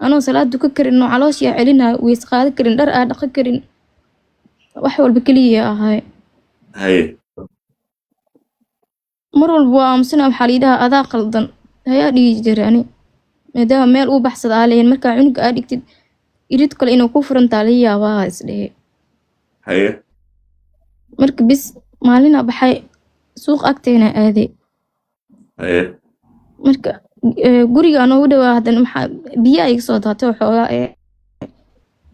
Anoo salaad dukan karin oo calooshii aa celinayo, weys qaadan karin, dhar aa dhaqan karin, wax walba keliya ahay. Mar walba waa aamusana. Waxaa layidhahaa, "Adaa qaldan." Hayaa dhihi jiray ani, maadaama meel uu baxsada aa leeyahin. Markaa cunuga aa dhigtid, irid kale inuu ku furantaa laga yaabaa, isdhehe. Marka bis maalina baxay, suuq agteena aaday. Marka guriga noogu dhawaa haddana maxaa biyaa iga soo daatay waxoogaa ee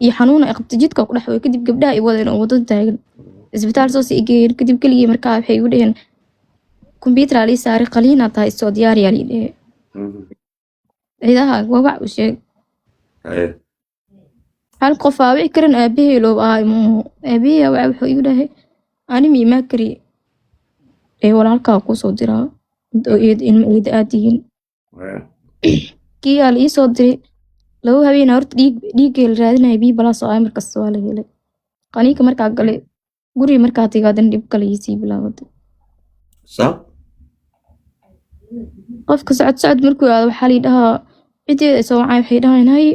iyo xanuuna ay qabtay, jidka ku dhex way. Kadib gabdhaha i wadeen oo wadada taagan isbitaal soo sii geeyeen. Kadib keligii markaa waxay igu dheheen, kombyuutar aa lii saaray, qaliinaa tahay, soo diyaariyaa lii dhehe. Ciidaha wabac u sheeg. Hal qof aa wici karan, aabahey loob ahay muuhu. Aabahey aa wacay, wuxuu igu dhahay, "Ani ma imaan kari ee walaalkaa kuu soo diraa oo eed ilma eeda aad tihiin." Kii aa la ii soo diray. 2 habeen horta dhiig dhiiggay la raadinaya, biyo balaas oo ay markasta waa la helay. Qaniinka markaa galay, guriga markaa tagay, haddana dhib kale iisii bilaabatay. Sabab? Qofka socod socod markuu aado, waxaa la dhahaa, cideeda soo wacay, waxay dhahayaan, "Hay,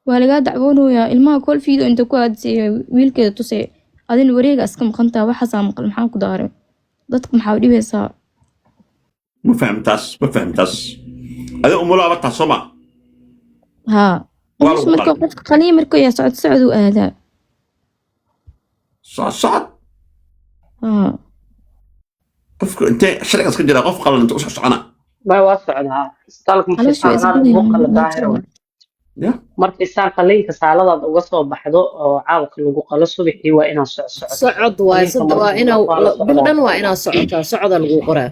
waa lagaa dacwoonayaa ilmaha call video inta ku aadisay wiilkeeda tusay, adina wareega iska maqantaa." Waxaasaa maqal. Maxaa ku daaray dadka? Maxaa u dhibaysaa? Ma fahmtaas, ma fahmtaas. Adiga umulaaba taa, soo ma? Haa. Waa Umus lagu marka qalay. Qofka qaliin markuu yahay, socod socod u aadaa. Socod socod? Haa. Qofka intee sharcigaas ka jira, qof qalan inta u socona? Ma waa socdaa isbitaalka markii Caloosha waa saan lagu qala isbedelayaan. daahiro. Markii saan qaliinka saaladaad uga soo baxdo oo caawka lagu qalo, subaxii waa inaad socsocoto. Socod waay. Qaliinka Waa markii inaa waa la bil socdaa. dhan waa inaad socotaa, socoda lagu qoraa.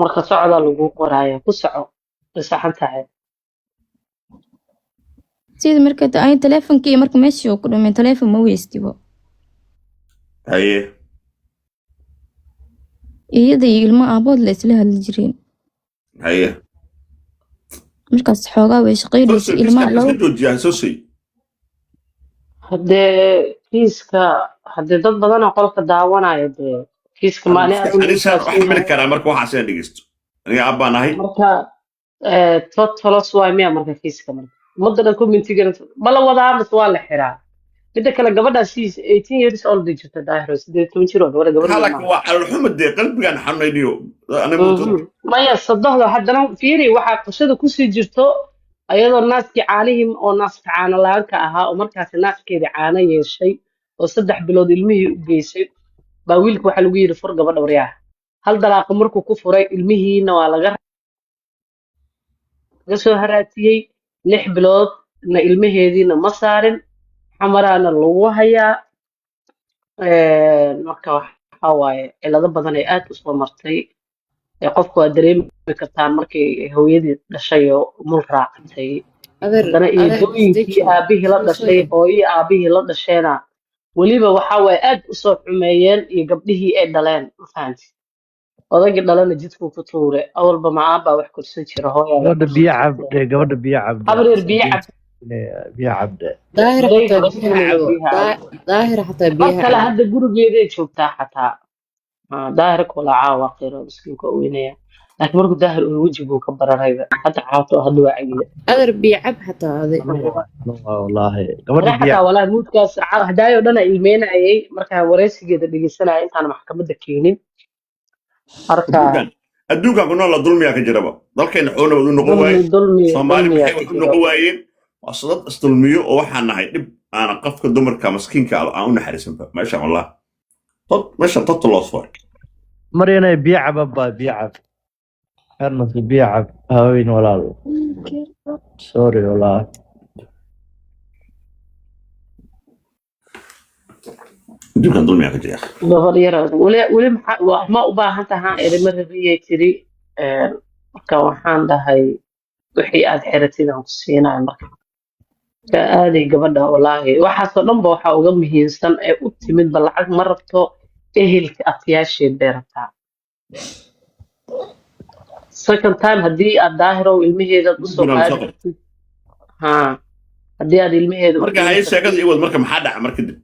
Marka socdaa lagu qoraayo, ku soco, way saxan tahay. Sida marka ay teleefonkii marka meeshii uu ku dhumay, teleefon ma weystibo. Iyada iyo ilmo aabood la isla hadli jireen. Markaas xoogaa way shaqaynaysay ilmaha Kiiska laba. Iska joojiyaa soo. Haddee kiiska, haddee dad badanoo qolka daawanaya, dee kiiska maalin adigu Anisaan wax xamili karaa marka waxaas inaan dhegeysto, aniga abbaan ahay. Marka totalos waay miya? Marka kiiska, marka ummadda dhan commentigana ma la wadaa mase waa la xiraa? Midda kale, gabadhaas she's 18 years old bay jirta, Daahiro, 18 jir oo gabadha gabadha Maxaa yar laakiin maaha. Waa caloolxuma dee, qalbigaan xanuunayniyo aniga. Maya, sadohda haddana fiiri, waxaa qishada kusii jirto ayadoo naaskii caanihii oo naaska caano la-aanka ahaa oo markaasi naaskeedii caano yeeshay oo 3 bilood ilmihii u geysay, baa wiilka waxaa lagu yidhi, "Fur gabadha waryaha." Hal dalaaqo markuu ku furay, ilmihiina waa laga soo haraatiyey. 6 biloodna ilmaheediina ma saarin, xamaraana lagu hayaa. Marka waxaa waaye cilado badan ay aad u soo martay ee qofku waa dareemi kartaan markay hooyadii dhashay oo mul raacatay. Adeer. Haddana Adeer. eedooyinkii Isdeji. aabihii la dhashay, hooyii aabihii la dhasheena weliba waxaa waaye aad u soo xumeeyeen, iyo gabdhihii ay dhaleen, ma fahanti? Odaygii dhalana jidkuu ku tuure. Awalba ma aabbaa wax korsan jira, hooyaa wax Gabadha korsan biyo jirta. cabde, gabadha biyo cabde. Habaryar, biyo cab. Biyo cabde. Daahir. Odayga Xataa gabadha biyaha cabo. biyaha cabo. Daahir xataa Mar biyaha kale cabo. Hadda gurigeeday joogtaa xataa. Daahirka walaa caawa qiro miskiinka oo weynaya, laakiin markuu Daahir uu wejiguu ka bararayba hadda caato, hadda waa cagile. Adeer, biyo cab xataa adi. Wallaahi gabadha Hore biyo. Xataa walaa muudkaas hadaayo dhan a ilmeynayay markaan wareysigeeda dhegeysanaya intaan maxkamadda keenin marka. Adduunkan ku nool la dulmiyaa ka jiraba. Dalkayna xoona wad u noqon waaye. Dulmi, dulmi. Soomaali Dulmiyaa maxay ka wax u jiro. noqon waayeen? Waa dad isdulmiyo oo waxaan nahay dhib aanan qofka dumarka maskiinka ah aan u naxariisanba meeshan. Wallah, dad meeshan total loss waay. Maryanay, biyo cab baa, biyo cab, xernasi, biyo cab haween walaal, sorry walaal. Adduunkan dulmiyaa ka jira. Gabar yar weli weli maxaa ma u baahan tahaan eri ma rabiyay tiri. Marka waxaan dhahay, wixii aad xiratid aan ku siinayo. Marka ka aaday gabadha, walaahi waxaasoo dhanba waxaa uga muhiimsan ee u timidba lacag ma rabto, ehelka afyaasheed bay rabtaa. Second time haddii aad Daahirow ilmaheedaad usoo Gurigaan qaadi soo qabtay. kartid, ha, haddii aad ilmaheeda u Marka keeni haye, sheekada kartid. Iwad, marka maxaa dhaca marka kadib?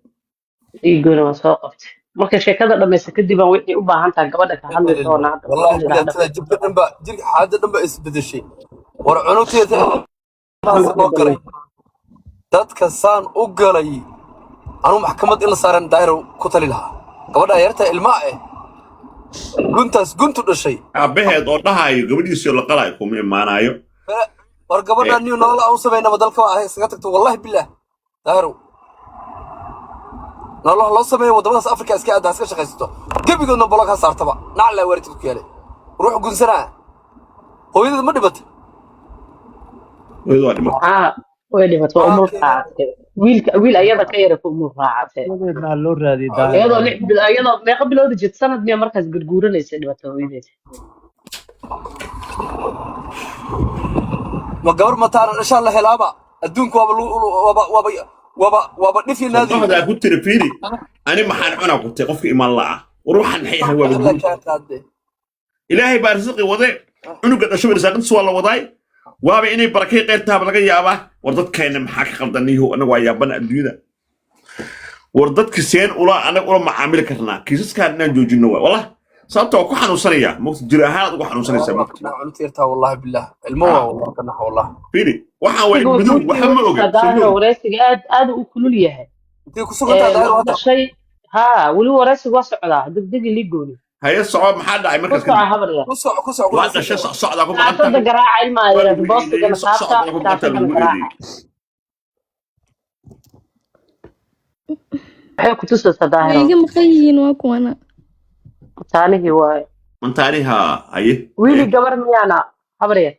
Dhiigoona waan soo qabtay. Marka sheekada dhammaysa kadib aan wixii u baahan tahay gabadha ka hadli doona hadda. Wallahi. Xilligaa Bilaad sida jirka dhan ba, jirka xaaladda dhan ba isbedeshay. War cunugteeda loo galay. Dadka saan u galay, anuu maxkamad in la saaran Daahirow ku tali lahaa. Gabadha yarta ilmaa eh, guntaas guntu dhashay. Aabaheed oo dhahayo gabadhiisii la qalaayo kuma imaanayo. War gabadha niyo nolol aan u samaynaba dalka waa iskaga tagto. Wallahi bilah, Daahirow, nolol loo sameeyo waddamadaas Afrika iska aada, iska shaqaysato. Gebigoodna block ha saartaba. Naclaa waaridka ku yaalay, ruux gunsanaa. Hooyadeed ma dhibatay? Hooyadu waa dhimatay. Haa, way dhimatay, waa umul raacatay. Wiilka wiil ayada ka yara ku umul raacatay. Hooyadeedna loo raadiyay, Daahir. Iyadoo 6 bil, iyadoo meeqa bilooda jirta, sanad miya markaas garguuranaysa dhimatay hooyadeed. Ma gabar mataana dhashaa la helaaba adduunka? Waaba waaba waaba waaba waaba dhifi naadiri. Sodohdaa ku tiri, fiiri, ani maxaan cunaa ku tay qofka imaan la'a. War waxaan maxay ahay? Waaba Alla guur. Kaa qaade. Ilaahay baa risqi wade. Cunuga dhasho risaaqadiis waa la wadaay, waaba inay barakay qeyrtaaba laga yaabaa. War dadkeenna maxaa ka qaldaniyo? Annaga waa yaabana adduunyada. War dadka seen ula annaga ula macaamili karnaa? Kiisaskaan inaan joojino waay wallah, sababta waa ku xanuunsanayaa mogta, jir ahaan aad ugu xanuunsanaysaa mogta. Cunugta yartaa, wallahi billah, ilmo waa, wallahi ka naxa, wallah. Fiiri, waxaan waa madow, waxa ma oga soo Daahiro, ma oga. Wareysiga aad aad u kulul yahay. Intay ku sugantaa, Daahir, hadda? Dhashay haa, weli wareysiga waa socdaa, degdegi lii gooni. Haye, soco, maxaa dhacay Ku markaas soco kadib? Habar yar. Ku soco, ku soco. Waa dhashay, socdaa ku maqan Shaashada tahay. garaaca ilmaa Waa yar lagu boostigana eedeeyey, taabta. socdaa ku maqan tahay, Shaashadana lagu garaaca. eedeeyey. Waxay ku tusaysaa Way Daahiro. iga maqan yihiin, waa kuwana. Mataanihii waaye. Mantaaniha, haye. Wiili gabar miyaana, habar yar?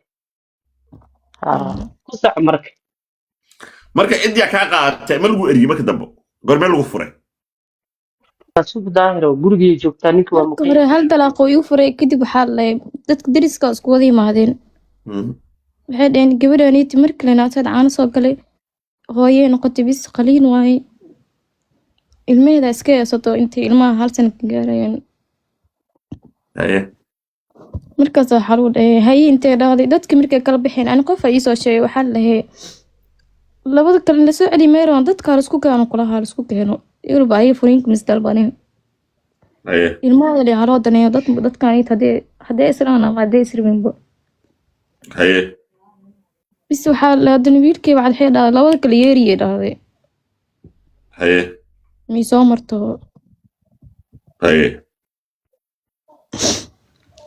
Haa, ku soco marka. Marka cidyaa kaa qaadatay ma lagu eriyey marka dambe? Gormee lagu furay? Sug Daahiro, gurigii joogtaa, ninkii waa Marka muqan. hore hal dalaaqoo igu furay kadib, waxaa la dadka deriska isku wada yimaadeen. Waxay dhaheen gabadhaaniiti mar kale naataad caano soo galay, hooyey noqotay, bis qaliin waaye, ilmaheeda iska heesato intay ilmaha hal sana ka gaarayaan. Markaas waxaa lagu dhahay haye. Intee dhahday dadki markay kala baxeen, ani qof aa iisoo sheegay, waxaa la dhahay labada kale la soo celi meeran, dadka halisku keeno, kulaha halisku keeno yurub ayaga furiinka misdalbanin. Ilmahooda le haloo daneeyo dad dadkan hadee israan ama hadee israbinba. Bis waxaa la haddana wiilkii bacad waxay dhahday labada kale yeeriyay dhahday. May soo marto.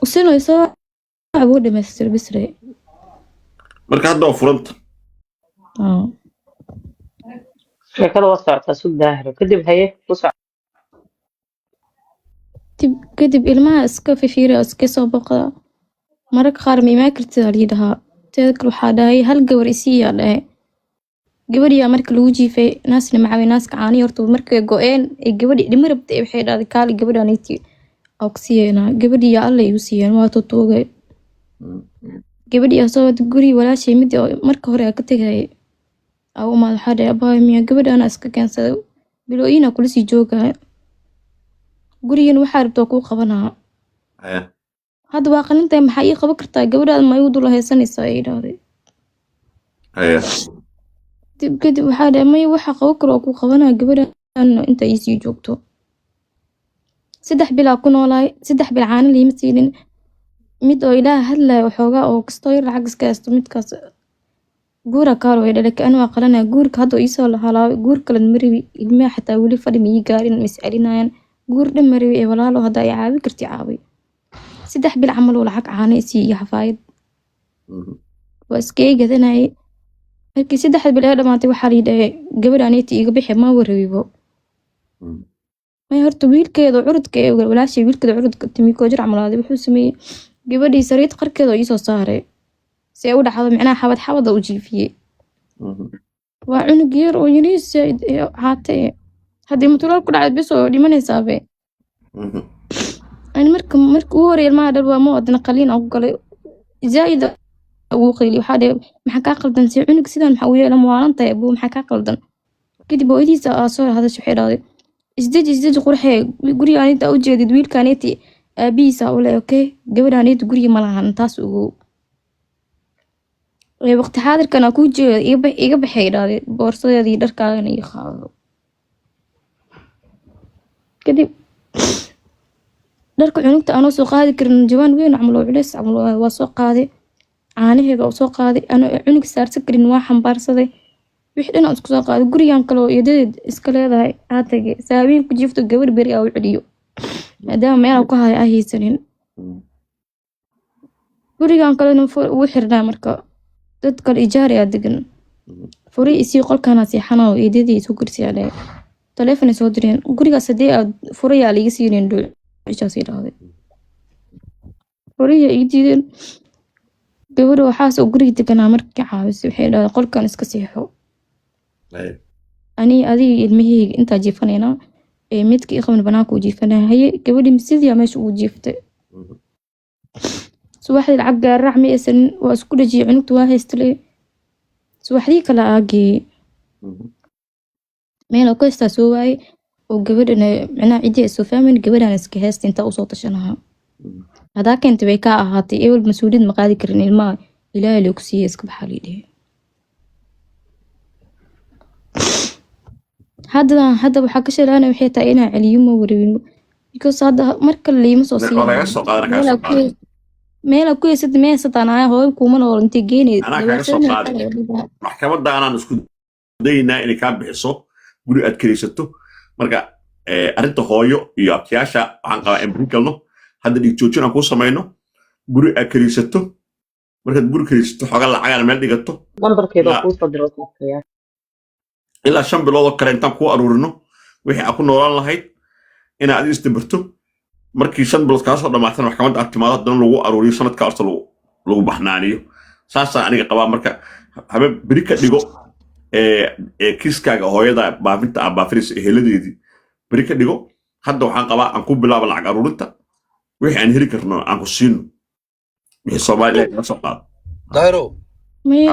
Usino soo wuu dhamaystir bisre. Marka hadda waa furanta? Aa. Sheekada waa socotaa, sug Daahiro, kadib haye, ku soco. Kadib ilmaha iska fifiiriya oo iska soo boqda. Mararka qaar ma imaan kartid aa lii dhahaa. Teeda kale waxaa dhahay hal gabar isiiyaa dhahay. Gabadhiyaa marka lagu jiifay naasna macaway, naaska caanihi horta markay go-een ee gabadhi dhima rabtay, waxay dhahday kaali gabadhaaniiti aa ku siiyeenaa. Gabadhiyaa alla igu siiyeen, waa tutuugay. Gabadhii soo wada guri walaashay mid oo marka hore aa ka tegayay aa u imaad, waxaa dhahay abaay miya gabadhaana iska keensaday, bilooyinaa kula sii joogaya, gurigan waxaa rabta waa kuu qabanaa. Hadda waa qalintahay, maxaa ii qaban kartaa? Gabadhaada ma igu dul haysanaysaa? Ay dhahday. Kadib waxaa dhahay maya, waxa qaban karo waa kuu qabanaa, gabadhaan inta iisii joogto. 3 bilaa ku noolaay, 3 bil caano liima siinin. Mid oo ilaah hadlayo waxoogaa oo kastoo yar lacag iska haysto, midkaas guura kaalo way dhalay kaan waa qalanaya. Guurka hadda iisoo halaabay, guur kalen ma rabi, ilmaha xataa weli fadhi ma ii gaarin, ma is celinayaan, guur dhan ma rabi ee walaalo hadda ay caawi karti caawi. 3 bil camal oo lacag caano isii iyo xafaayad waa iskaga gadanayay. Markii 3 bil ee dhamaatay, waxaa la yidhahay gabadh aniiti iiga bixi, ma warabibo. May horta wiilkeeda curudka ee walaashay, wiilkeeda curudka timikoo jir camalaaday, wuxuu sameeyey gabadhii sariid qarkeeda oo iisoo saaray si ay u dhacdo, micnaha xabad xabada u jiifiyey. Waa cunug yar oo yariis zaid ee caate eh. Haddii mutulaal ku dhacday bis oo dhimanaysaaba. Ani marka ugu horreeyay ilmaha dhal waa ma wadana qaliin aan ku galay, zaaid ugu qayli. Waxaa dhahay maxaa kaa qaldan? Si cunug sidan maxaa u yeelan waalan tahay abuu? Maxaa kaa qaldan? Kadib hooyadiisa aa soo hadashay, waxay dhahday isdeji, isdeji qurxee, guriga anita u jeedid wiilkaaneti aabihiisa u leh, okay, gabadhaaneti guriga ma lahan, taas ugu ee waqti xaadirkan aan kuu jeedo iga baxay dhahday, boorsadeeda iyo dharkaagana ii qaado. Kadib dharka cunugta anoo soo qaadi karin, jawaan weyn camal oo culeys camal waa soo qaaday, caanaheeda oo soo qaaday, anoo cunug saarsan karin waa xambaarsaday. Wixii dhan aan isku soo qaaday, gurigan kale oo eedadeed iska leedahay aa tagay. Saabiin ku jiifto gabar beri aa u celiyo, maadaama meel aan ku hayo aa haysanin. Gurigan kalena ugu xirnaa marka dad kale ijaari aa degan. Furi isii, qolkaana seexana oo eedadii isu kursiyaa dhahay. Taleefon ay soo direen, gurigaas haddii aad furayaa liiga siinin dhuucishaas idhaahday. Furiya ii diideen. Gabadha waxaas oo guriga deganaa markii caawisay, waxay dhahday qolkan iska seexo. Ani adiga ilmaheyga intaa jiifanaynaa ee midka ii qaban banaanka uu jiifanaya. Haye, gabadhii sidiyaa meesha ugu jiiftay. Subaxdii lacag gaaraac ma aysan, waa isku dhajiyay, cunugta waa haystale. Subaxdii kale aa geeyey meel oo ku haystaa soo waayey oo gabadhana micnaha ciddii ay soo fahmayn, gabadhaan iska haysta intaa usoo tashanaha. Hadaa keentay bay kaa ahaatay, ewel mas-uuliyad ma qaadi karin, ilmaha Ilaahay loo ku siiyey, iska baxaa lii dhihi. Hadda waxaa ka shalaanaya waxay tahay inaa celiyo ma warabin, because hadda mar kale liima soo Waa laga siinayo. soo qaadan, kaga soo qaadan. Meelaa ku haysad ma haysataan, aya hooyo kuuma nool intay geynay. Anaa kaga soo qaaday. Maxkamadda anaan isku daynaa inay kaa bixiso guri aad kiraysato. Marka arrinta hooyo iyo abtiyaasha waxaan qabaa in beri galno. Hadda dhig joojin aan kuu samayno, guri aad kiraysato. Markaad guri kiraysato, xooga lacagaana meel dhigato. Nambarkeeda waa kuu soo diray WhatsApp-ka. Ilaa 5 bilood oo kale intaan kuu aruurino wixii aad ku noolaan lahayd, inaad adiga isdabarto. Markii 5 bilood kaa soo dhammaatana, maxkamadda aad timaado, haddana lagu aruuriyo, sanadkaa horta lagu baxnaaniyo. Saasaa aniga qabaa. Marka habe beri ka dhigo kiiskaaga hooyada baafinta aad baafinayso eheladeedii beri ka dhigo. Hadda waxaan qabaa aan ku bilaabo lacag aruurinta, wixii aan heli karno aan ku siino, wixii Soomaaliya kaga soo qaado. Daahiro. Maya.